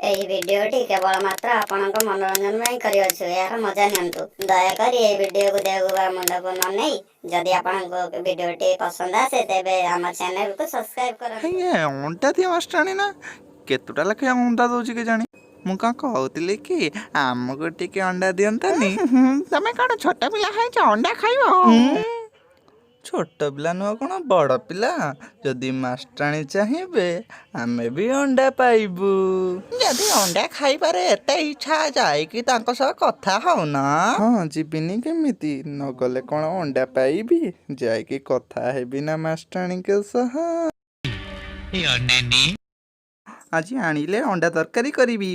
ଏହି ଭିଡ଼ିଓଟି କେବଳ ମାତ୍ର ଆପଣଙ୍କ ମନୋରଞ୍ଜନ ପାଇଁ କରିଅଛୁ। ଏହାର ମଜା ନିଅନ୍ତୁ। ଦୟାକରି ଏହି ଭିଡ଼ିଓକୁ ଦେହକୁ ବା ମୁଣ୍ଡକୁ ନ ନେଇ ଯଦି ଆପଣଙ୍କୁ ଭିଡ଼ିଓଟି ପସନ୍ଦ ଆସେ, ତେବେ ଆମ ଚ୍ୟାନେଲକୁ ସବସ୍କ୍ରାଇବ କରନ୍ତୁ। ଇଏ ଅଣ୍ଡା ଦିଆ ମାଷ୍ଟ୍ରାଣୀ ନା? କେତେଟା ଲେଖାଏଁ ଅଣ୍ଡା ଦଉଛି କେଜାଣି? ମୁଁ କଣ କହୁଥିଲି କି, ଆମକୁ ଟିକେ ଅଣ୍ଡା ଦିଅନ୍ତାନି? ତମେ କଣ ଛୋଟ ପିଲା ହେଇଛ, ଅଣ୍ଡା ଖାଇବ? ଛୋଟ ପିଲା ନୁହଁ କଣ ବଡ଼ ପିଲା? ଯଦି ମାଷ୍ଟ୍ରାଣୀ ଚାହିଁବେ, ଆମେ ବି ଅଣ୍ଡା ପାଇବୁ। ଯଦି ଅଣ୍ଡା ଖାଇବାରେ ଏତେ ଇଚ୍ଛା, ଯାଇକି ତାଙ୍କ ସହ କଥା ହଉନ। ହଁ, ଯିବିନି କେମିତି? ନଗଲେ କଣ ଅଣ୍ଡା ପାଇବି? ଯାଇକି କଥା ହେବି ନା ମାଷ୍ଟ୍ରାଣୀଙ୍କ ସହ। ଆଜି ଆଣିଲେ ଅଣ୍ଡା ତରକାରୀ କରିବି।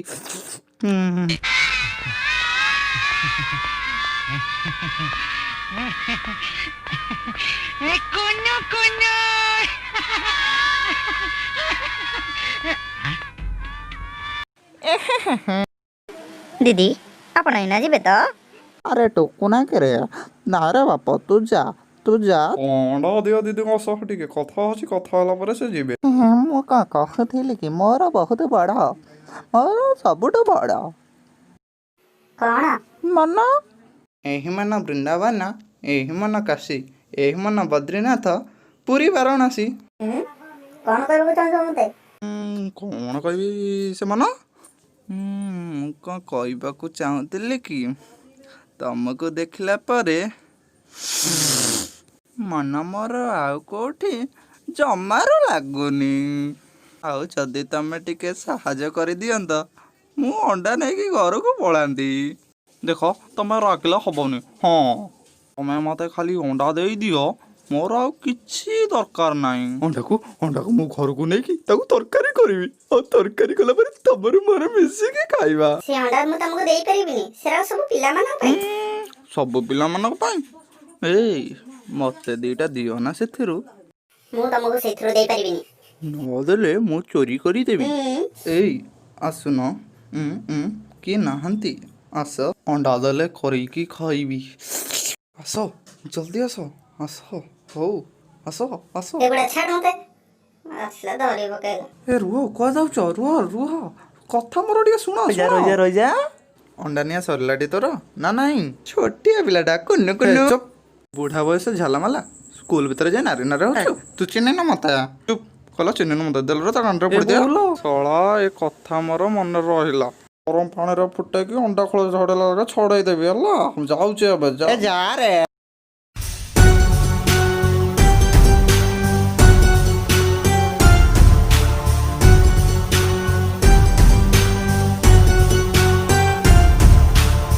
ଦିଦି, ଆପଣ ଏଇନା ଯିବେ ତ? ଆରେ ଟୁକୁନା କେରେ, ନା ରେ ବାପ, ତୁ ଯା, ତୁ ଯା। ଅଣ୍ଡା ଦିଅ ଦିଦିଙ୍କ ସହ ଟିକେ କଥା ଅଛି। କଥା ହେଲା ପରେ ସେ ଯିବେ। ମୁଁ କଣ କହୁଥିଲି କି, ମୋର ବହୁତ ବଡ଼, ମୋର ସବୁଠୁ ବଡ଼ କଣ? ମନ। ଏହି ମନ ବୃନ୍ଦାବନ, ଏହି ମନ କାଶୀ, ଏହି ମନ ବଦ୍ରିନାଥ, ପୁରୀ, ବାରାଣସୀ। କଣ କହିବାକୁ ଚାହୁଁଛ ମତେ? କଣ କହିବି ସେ ମନ? ମୁଁ କଣ କହିବାକୁ ଚାହୁଁଥିଲି କି, ତମକୁ ଦେଖିଲା ପରେ ମନ ମୋର ଆଉ କୋଉଠି ଜମାରୁ ଲାଗୁନି। ଆଉ ଯଦି ତମେ ଟିକେ ସାହାଯ୍ୟ କରିଦିଅନ୍ତ, ମୁଁ ଅଣ୍ଡା ନେଇକି ଘରକୁ ପଳାନ୍ତି। ଦେଖ, ତମେ ରାଗିଲେ ହବନି। ହଁ, ତମେ ମତେ ଖାଲି ଅଣ୍ଡା ଦେଇଦିଅ, ମୋର ଆଉ କିଛି ଦରକାର ନାହିଁ। ଅଣ୍ଡାକୁ ମୁଁ ଘରକୁ ନେଇକି ତାକୁ ତରକାରୀ କରିବି, ଆଉ ତରକାରୀ କଲା ପରେ ତମର ମୋର ମିଶିକି ଖାଇବା। ସେ ଅଣ୍ଡା ମୁଁ ତମକୁ ଦେଇପାରିବିନି। ସେରା ସବୁ ପିଲାମାନଙ୍କ ପାଇଁ। ସବୁ ପିଲାମାନଙ୍କ ପାଇଁ? ଏଇ, ମତେ ଦିଟା ଦିଅ ନା ସେଥିରୁ। ମୁଁ ତମକୁ ସେଇଥିରୁ ଦେଇପାରିବିନି। ନଦେଲେ ମୁଁ ଚୋରି କରିଦେବି। ଏଇ, ଆସୁନ। ଉଁ ଉଁ କିଏ ନାହାନ୍ତି? ଆସ, ଅଣ୍ଡା ଦେଲେ କରିକି ଖାଇବି। ଆସ, ଜଲ୍ଦି ଆସ, ଆସ। ହଉ, ଆସ, ଆସ। ଏଗୁଡ଼ା ଛାଡ ମତେ। ଆସିଲା ଧରି ପକେଇଲା। ଏ ରୁହ, କୁଆ ଯାଉଛ? ରୁହ, ରୁହ, କଥା ମୋର ଟିକେ ଶୁଣ। ରହିଯା। ଶୁଣ। ରହିଯା, ରହିଯା। ଅଣ୍ଡା ନିଆ ସରିଲାଟି ତୋର ନା ନାହିଁ? ଛୋଟିଆ ପିଲାଟା, କୁନୁ କୁନୁ। ଚୁପ୍। ବୁଢା ବୟସ ଝାଲାମାଲା, ସ୍କୁଲ ଭିତରେ ଯାଇ ନାରୀ ନାରୀ ହଉଛୁ। ତୁ ଚିହ୍ନିନୁ ମତେ? ଚୁପ୍ କଲ, ଚିହ୍ନିନୁ ମତେ? ଦେଲରେ ତା କାନରେ ପଡ଼ିଦିଅ। ଶଳା, ଏ କଥା ମୋର ମନେ ରହିଲା। ଗରମ ପାଣିରେ ଫୁଟେଇକି ଅଣ୍ଡା ଖୋଳ ଛଡେଇଲା ବେଳେ ଛଡେଇ ଦେବି। ହେଲା, ମୁଁ ଯାଉଛି ଏବେ। ଯା। ଏ ଯା ରେ।